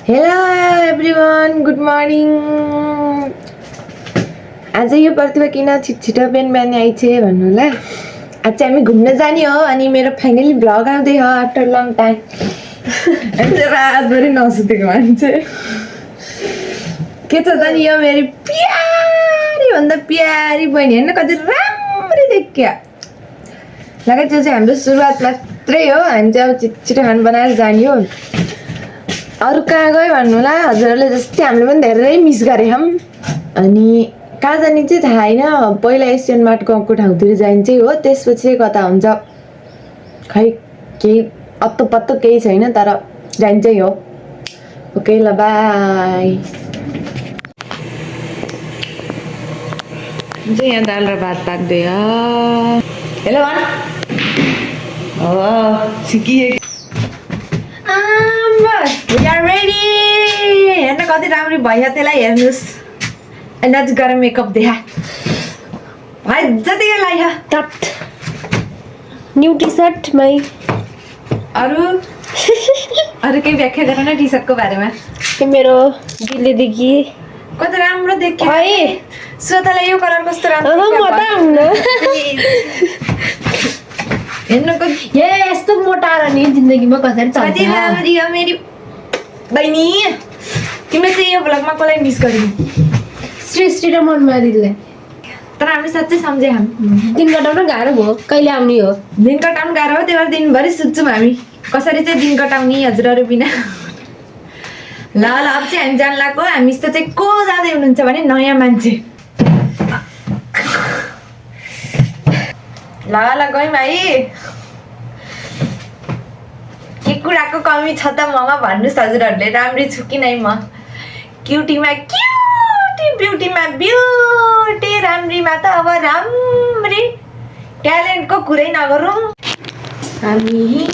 Hello everyone, good morning. आज यो प्रतिभा किन छिटो बिहान बिहान आइछे भन्नु होला। आज चाहिँ हामी घुम्न जाने हो अनि मेरो फाइनली भ्लग आउँदै हो आफ्टर लङ टाइम। अनि चाहिँ रातभरि नसुतेको मान्छे के छ त नि यो मेरो प्यारी भन्दा प्यारी बहिनी हेर्न कति राम्ररी देखिया। लगाइ त्यो चाहिँ हाम्रो सुरुवात मात्रै हो। हामी चाहिँ अब छिटो खाना बनाएर जाने हो। अरू कहाँ गयो भन्नु होला, हजुरहरूले जस्तै हामीले पनि धेरै मिस गरेछौँ। अनि कहाँ जाने चाहिँ थाहा होइन। पहिला एसियन मार्टको ठाउँतिर जाने हो, त्यसपछि चाहिँ कता हुन्छ खै केही अत्तो पत्तो केही छैन, तर जाने हो। ओके ल, बाई। चाहिँ यहाँ दाल र भात पाक्दै हो। हेलो वान हो सिकिए। We are ready! हेर्न कति राम्रो भयो, त्यसलाई हेर्नुहोस्। अनि आज गरम मेकअप देखा भाइ जतिकै लाग्यो टट न्यू टी सर्ट मै। अरू केही व्याख्या गर न टी सर्टको बारेमा। मेरो दिलेदेखि कति राम्रो देखियो है। श्वेतालाई यो कलर कस्तो राम्रो हेर्नको यस्तो मोटा र नि जिन्दगीमा कसरी चल्छ। कति राम्रो हो मेरी बहिनी। तिमीले चाहिँ यो भ्लगमा कसलाई मिस गरिन्? सृष्टि र मनमा दिदीले। तर हामीले साँच्चै सम्झे हामी। दिन कटाउन गाह्रो भयो, कहिले आउने हो? दिन कटाउनु गाह्रो हो, त्यही भएर दिनभरि सुत्छौँ हामी। कसरी चाहिँ दिन कटाउने हजुरहरू बिना। ल अब चाहिँ हामी जान लाग्यो। हामी जस्तो चाहिँ को जाँदै हुनुहुन्छ भने नयाँ मान्छे। ल गयौँ है। के कुराको कमी छ त ममा भन्नुहोस् हजुरहरूले। राम्री छु कि नै म? क्युटीमा क्युटी, ब्युटीमा ब्युटी, राम्रीमा त अब राम्री। ट्यालेन्टको कुरै नगरौँ हामी।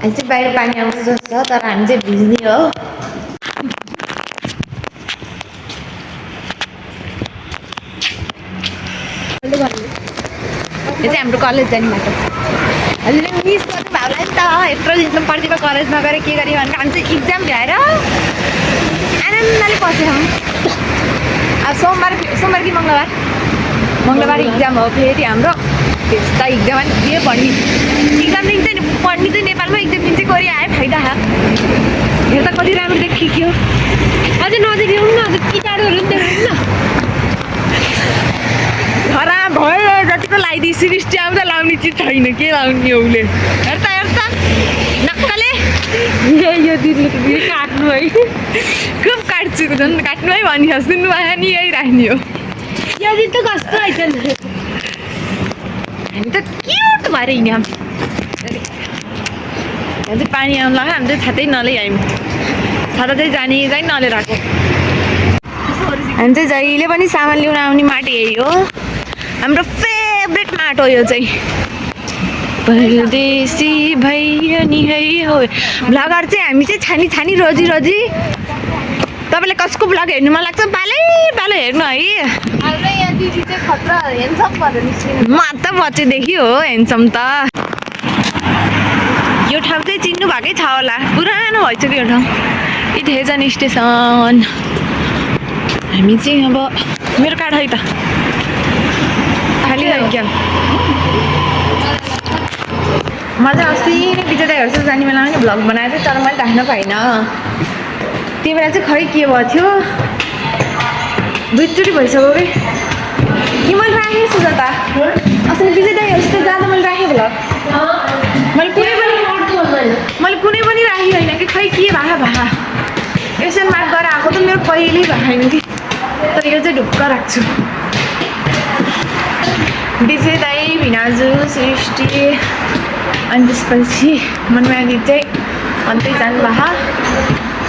अहिले चाहिँ बाहिर पानी आउँछ जस्तो छ, तर हामी चाहिँ भिज्ने हो। यो चाहिँ हाम्रो कलेज जाने बाटो। हजुरले मिस गर्नु भयो होला नि त। यत्रो दिनसम्म प्रतिभा कलेज नगरेर के गऱ्यो भनेर हामी चाहिँ इक्जाम भ्याएर आनन्दले बसेछौँ। अब सोमबार कि मङ्गलबार इक्जाम हो फेरि हाम्रो। त्यस्ता इक्जाम अनि के पढ्ने। इक्जाम दिन्छ नि पढ्ने चाहिँ नेपालमा, इक्जाम दिन्छ कोरिया आयो फाइदा। हेर्दा कति राम्रो देखियो। अझै नजिक ल्याउनु न, अझै किटाडुहरू पनि देखाउनु न। खराब भयो जतिको लगाइदिए। सृष्टि आउँदा लाउने चिज छैन, के लाउने हो उसले। हेर्ता नक्कले यो दिदीले काट्नु है। खुब काट्छु, झन् काट्नु है भनिहाल्छ। सुन्नु भयो नि यही राख्ने हो। यो दिन त कस्तो आइछन्। हामी त क्युट भएर हिँड्यौँ। यहाँ चाहिँ पानी आउनु लाग्यो। हामी चाहिँ छातै नलै आयौँ। छाता चाहिँ जाने नलेर आएको। हामी चाहिँ जहिले पनि सामान ल्याउन आउने माटो यही हो। हाम्रो फेभरेट माटो यो चाहिँ। परदेशी भैया नि है हो। भ्लगर चाहिँ हामी चाहिँ छानी रोजी तपाईँले कसको भ्लग हेर्नु मन लाग्छ पालै हेर्नु है। म त बच्चेदेखि हो ह्यान्डसम त। यो ठाउँ चाहिँ चिन्नु भएकै छ होला, पुरानो भइसक्यो यो ठाउँ। इथेजन स्टेसन। हामी चाहिँ अब मेरो कार्ड है त खाली क्या। म चाहिँ अस्ति नै विजय दाइहरूसँग जाने बेलामा नि भ्लग बनाएको थिएँ, तर मैले राख्न पाइनँ। त्यही बेला चाहिँ खै के भयो थियो, दुईचोटि भइसक्यो कि मैले राखेँ सुजाता। अस्ति विजय दाइहरूसित जाँदा मैले राखेँ भ्लग। मैले कुनै पनि राखेँ होइन कि खै के भा एसियन मार्ट गएर आएको त मेरो कहिल्यै भएको छैन कि। तर यो चाहिँ ढुक्क राख्छु। विजय दाई, भिनाजु, सृष्टि अनि त्यसपछि मनमानी चाहिँ अन्त्यै जानुभयो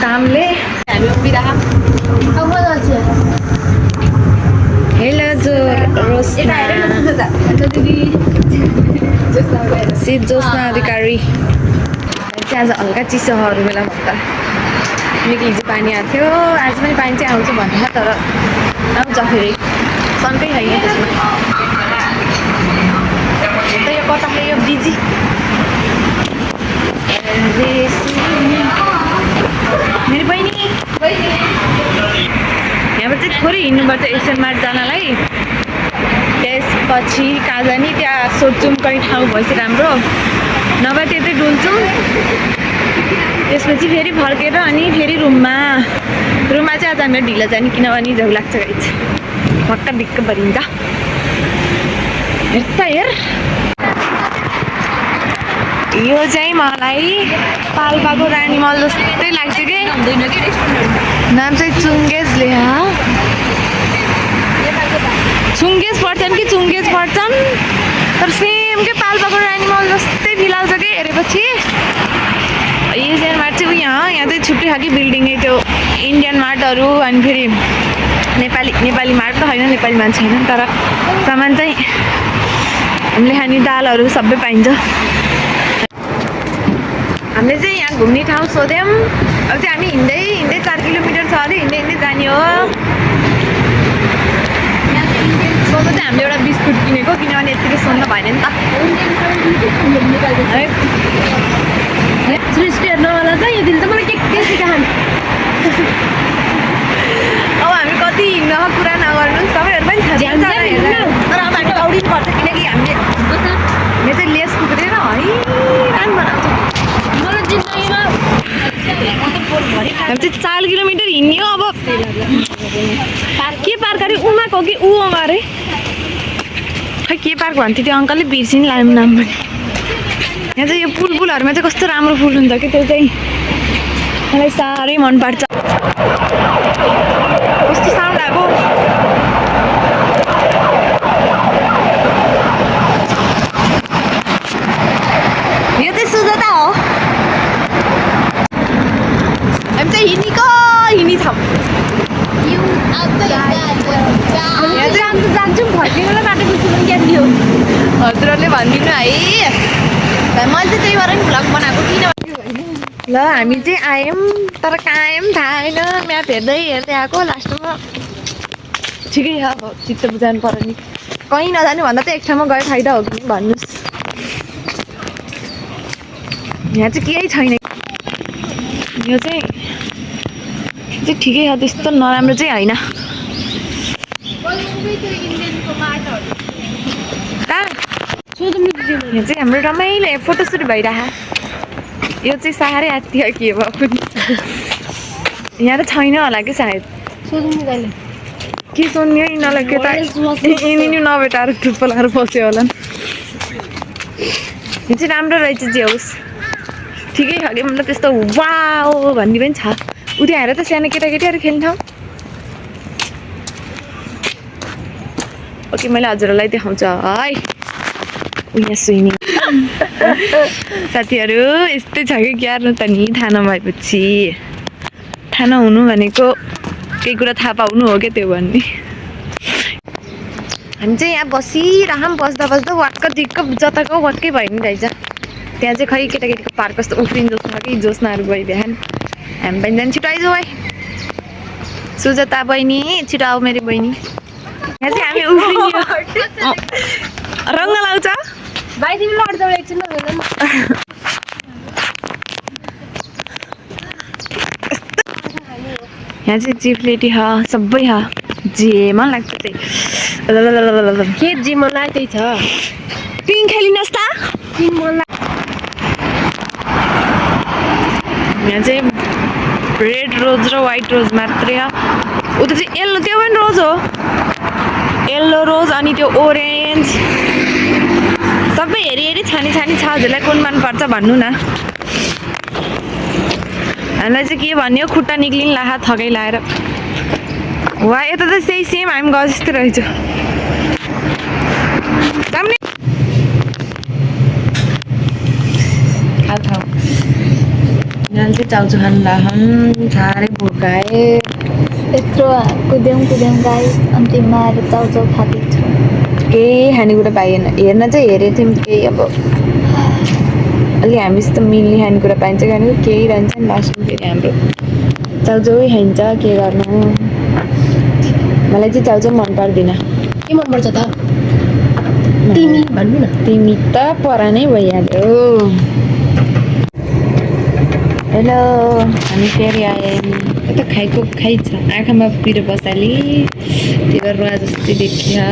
कामले। हामी उभिरहेको। हेलो जोस्ना अधिकारी चाहिँ आज हल्का चिसोहरू बेलामा त निकै हिजो पानी आएको थियो। आज पनि पानी चाहिँ आउँछ भनेर, तर आउँछ फेरि सन्कै छैन त्यसमा। त यो कता यो बिजी थोरै हिँड्नुपर्छ एसियन मार्ट जानलाई। त्यसपछि कहाँ जाने त्यहाँ सोध्छौँ कहीँ ठाउँ भएपछि राम्रो, नभए त्यतै डुल्छौँ। त्यसपछि फेरि फर्केर अनि फेरि रुममा चाहिँ आज हामीलाई ढिलो जाने किनभने झ्याउ लाग्छ गाइस, भक्क ढिक्क भरिन्छ। हेर त हेर, यो चाहिँ मलाई पाल्पाको रानी मल जस्तै लाग्छ कि। नाम चाहिँ चुङ्गेजले चुङ्गेज पर्छन् कि चुङ्गेज पर्छन्, तर सेम के पाल्पाको रानी मल जस्तै फिलाउँछ कि हेरेपछि। एसियन मार्ट चाहिँ यहाँ चाहिँ छुट्टै खालको बिल्डिङ त्यो इन्डियन मार्टहरू अनि फेरि नेपाली मार्ट त होइन, नेपाली मान्छे छैन, तर सामान चाहिँ हामीले खाने दालहरू सबै पाइन्छ। हामीले चाहिँ यहाँ घुम्ने ठाउँ सोध्यौँ। अब चाहिँ हामी हिँड्दै 4 किलोमिटर छ अरे, हिँड्दै जाने हो। सोध्दा चाहिँ हामीले एउटा बिस्कुट किनेको, किनभने यत्तिकै सोध्नु भएन नि त। सृष्टि हेर्नुवाला त यो दिन त मलाई के सिकाउनु। अब हामी कति हिँड्न कुरा नगर्नु, सबैहरू पनि थाहा छ, तर अब हामी दौडिनु पर्छ किनकि हामीले यो चाहिँ लेस कुक्रेर हैरान बनाउँछ। हामी चाहिँ 4 किलोमिटर हिँड्यो। अब के पार्क अरे, उमाको कि ऊ अरे खै के पार्क भन्थ्यो त्यो अङ्कलले, बिर्सिनु लानु नाम पनि। यहाँ चाहिँ यो पुलहरूमा चाहिँ कस्तो राम्रो फुल हुन्छ कि, त्यो चाहिँ मलाई साह्रै मनपर्छ। कस्तो साउन्ड आएको, यो चाहिँ सुजाता हो। हामी चाहिँ हिँड्छौँ। जान्छौँ फर्किनुलाई बाटो बिर्सिनु ज्ञान दियो हजुरहरूले भनिदिनु है। मैले चाहिँ त्यही भएर नि भ्लग बनाएको किनभने ल हामी चाहिँ आयौँ, तर कहाँ आयौँ थाहा छैन। म्याप हेर्दै आएको, लास्टमा ठिकै छ। अब चित्त बुझाउनु पर्यो नि, कहीँ नजानु भन्दा त एक ठाउँमा गएर फाइदा हो कि भन्नुहोस्। यहाँ चाहिँ केही छैन, यो चाहिँ ठिकै छ, त्यस्तो नराम्रो चाहिँ होइन। यहाँ चाहिँ हाम्रो रमाइलो फोटोसुट भइरहेको। यो चाहिँ साह्रै आत्तियो के भयो पनि, यहाँ त छैन होला कि सायद। के सोध्ने हो यिनीहरूलाई, केटा यिनी नभेटाएर टुप्पलाएर बस्यो होला। यो चाहिँ राम्रो रहेछ, जे होस् ठिकै छ कि, मतलब त्यस्तो वाओ भन्ने पनि छ। उता आएर त सानो केटाकेटीहरू खेल्ने ठाउँ। ओके, मैले हजुरहरूलाई देखाउँछ है यहाँ स्विमिङ। साथीहरू यस्तै छ कि क्यार्नु त नि, थाहा नभएपछि थाहा नहुनु भनेको केही कुरा थाहा पाउनु हो क्या, त्यो भन्ने। हामी चाहिँ यहाँ बस्दा वाक्क दिक्क जताको वाक्कै भयो नि रहेछ। त्यहाँ चाहिँ खै केटाकेटीको पार्क कस्तो उफ्रिन जोस् कि जोस्नाहरू गयो बिहान। हामी पनि जाने, छिटो आइज है सुजाता बहिनी, छिटो आऊ मेरो बहिनी। यहाँ चाहिँ हामी उफ्रियो, रङ्ग लाउँछ भाइ तिमी लड्छौ एकछिन नभएन। यहाँ चाहिँ चिप्लेटी सबै जे मन लाग्छ त्यही। के जे मन लाग्छ त्यही छ। पिङ खेलिनुहोस् त। यहाँ चाहिँ रेड रोज र व्हाइट रोज मात्रै हो। उता चाहिँ येल्लो, त्यो पनि रोज हो, येल्लो रोज अनि त्यो ओरेन्ज सबै हेरी छानी छ। हजुरलाई कुन मनपर्छ भन्नु न। हामीलाई चाहिँ के भन्यो, खुट्टा निक्लिनु लाखा थकै लाएर। वा यता त त्यही सेम हामी गए जस्तो रहेछ। यहाँ चाहिँ चाउचु खानु लाखौँ, साह्रै भोकाए। यत्रो कुद्यौँ गाई, अन्तिममा आएर चाउचाउ खाँदैछु। केही खानेकुरा पाइएन। हेर्न चाहिँ हेरेको थियौँ, केही अब अलि हामीसित मिल्ने खानेकुरा पाइन्छ कि भनेको केही रहन्छ नि। लास्टमा फेरि हाम्रो चाउचाउ खाइन्छ, के गर्नु। मलाई चाहिँ चाउचाउ मन पर्दैन। के मनपर्छ त तिमी भन्नु न। तिमी त परानै भइहाल्यो। हेलो हामी फेरि आयो यता खाइको खाइछ आँखामा पिरो बसाली त्यो रुवा जस्तै देखियो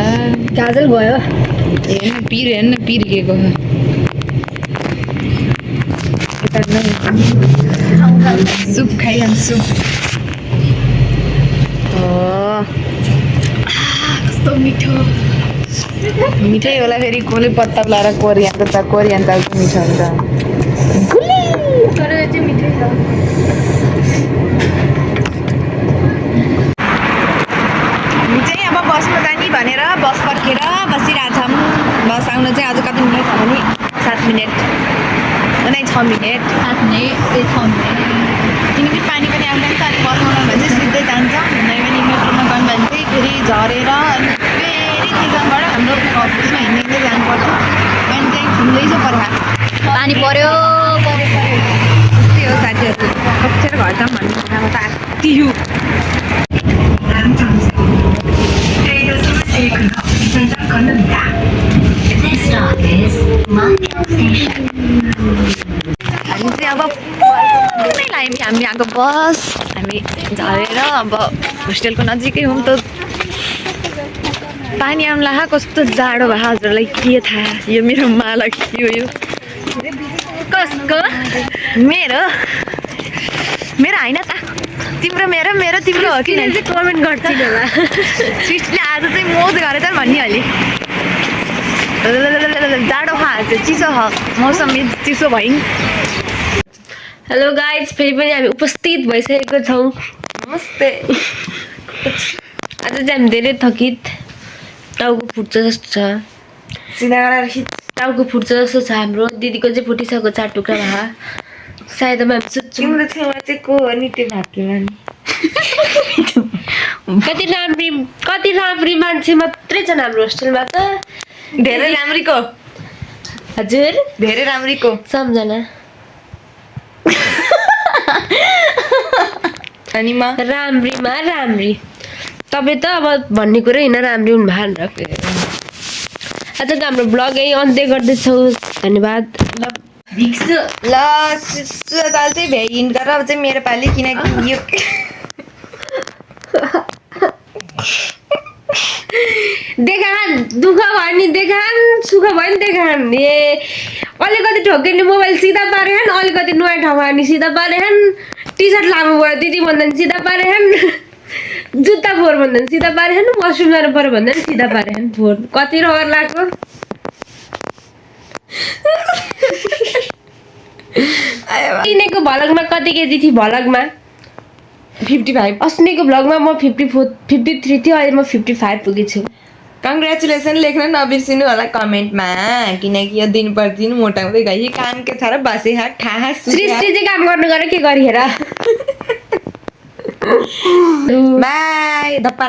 गाजल भयो हेर्न पिर्केको सुप खाइरहँ सुप कस्तो मिठो मिठै होला फेरि कसले पत्ता लाएर कोरियान दालको मिठो हुन्छ तर यो चाहिँ मिठै छ हामी चाहिँ अब बसमा जाने भनेर बस पर्खेर बसिरहेछौँ बस आउन चाहिँ आज कति मिनट छ भने 7 मिनट नै 6 मिनट किनकि पानी पनि आउँदैन त अलिक बसाउन भने चाहिँ सिधै जान्छ नै पनि मेट्रोमा गयो भने चाहिँ फेरि झरेर अनि फेरि त्यहाँबाट हाम्रो अफिसमा हिँड्दै जानुपर्छ अनि चाहिँ घुम्दैछ पर्खा पानी पर्यो त्यस्तै हो साथीहरू कक्षर घर जाऊँ भन्ने कुरामा त आत्ति हो हामी चाहिँ अब नै लाग्यो हामी यहाँको बस हामी झरेर अब होस्टेलको नजिकै हौँ त पानी आउँला कस्तो जाडो भयो हजुरलाई के थाहा यो मेरो माला के हो यो कसको मेरो होइन त तिम्रो मेरो तिम्रो हो कि कमेन्ट गर्छिन् होला सृष्टिले आज चाहिँ मोज गरेर भनिहालेँ जाडो आज चिसो मौसम चिसो भइन् हेलो गाइज फेरि पनि हामी उपस्थित भइसकेको छौँ नमस्ते आज चाहिँ हामी धेरै थकित टाउको फुट्छ जस्तो छ सिधा गरेर खिच टाउको फुट्छ जस्तो छ हाम्रो दिदीको चाहिँ फुटिसक्यो 4 टुक्रा भए सायद हामी सुत्छौँ तिम्रो छेउमा चाहिँ को हो नि त्यो भाग्यमा कति राम्री मान्छे मात्रै छन् हाम्रो होस्टेलमा त धेरै राम्रीको हजुर धेरै राम्रीको सम्झना अनि म राम्री तपाईँ त अब भन्ने कुरै होइन राम्री हुनु भएको भनेर आजको हाम्रो ब्लग यही अन्त्य गर्दैछौँ धन्यवाद ल सुदाल चाहिँ भ्याइन गरेर अब चाहिँ मेरो पालि किनकि यो देखान दुःख भयो नि देखान सुख भयो नि देखान ए अलिकति ठोक्यो नि मोबाइल सिधा पारेहन् अलिकति नयाँ ठाउँमा नि सिधा पारेहन् टी सर्ट लामो भयो दिदी भन्दा नि सिधा पारेहन् जुत्ता फोहोर भन्दा नि सिधा पारेहन् वासरुम जानु पऱ्यो भन्दा नि सिधा पारेहन् फोहोर कति रहर लाग्यो किनेको भलगमा कति केजी थियो भलगमा 55 अस्तिको भ्लगमा म 53 थियो अहिले म 55 पुगेको छु कङ्ग्रेचुलेसन लेख्न नबिर्सिनु होला कमेन्टमा किनकि यो दिन प्रतिदिन मोटाउँदै गयो काम के छ र बसे ठाहा सृष्टि चाहिँ काम गर्नु गएर के गरिहेर बाई धप्पा